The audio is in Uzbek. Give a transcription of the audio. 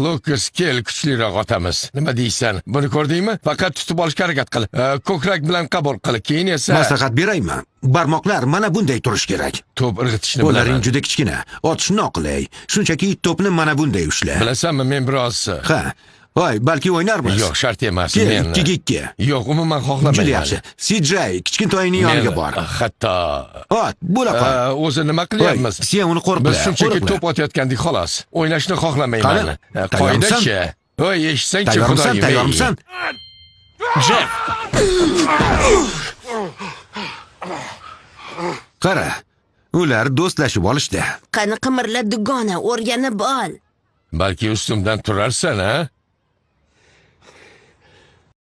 Lukas, kel, kuchliroq otamiz. Nima deysan? Buni ko'rdingmi? Faqat tutib olishga harakat qil. Ko'krak bilan qabul qil. Keyin esa Maslahat beraymi? Barmoqlar mana bunday turishi kerak. To'p irg'itishni Qo'llaring bilaman. juda kichkina. Otish noqulay. Shunchaki to'pni mana bunday ushla. Bilasanmi, men biroz Ha. Voy, balki o'ynarmiz. Yo'q, shart emas. Kel, Men 2-2. Yo'q, umuman xohlamayman. Juda yaxshi. CJ, kichkintoyingning yoniga Men bor. hatto Ot, bo'la qol. O'zi nima qilyapmiz? Voy, sen uni qo'riqla, Biz shunchaki qo'riqla. to'p otayotgandik xolos. O'ynashni xohlamayman. Qani, tayyormisan? Qoidachi? Voy, eshitsangchi, Tayyormisan, xudoyim. Ey. tayyormisan? Jeff! Qara, ular do'stlashib olishdi. Qani qimirla, dugona, o'rganib ol. Balki ustimdan turarsan, a?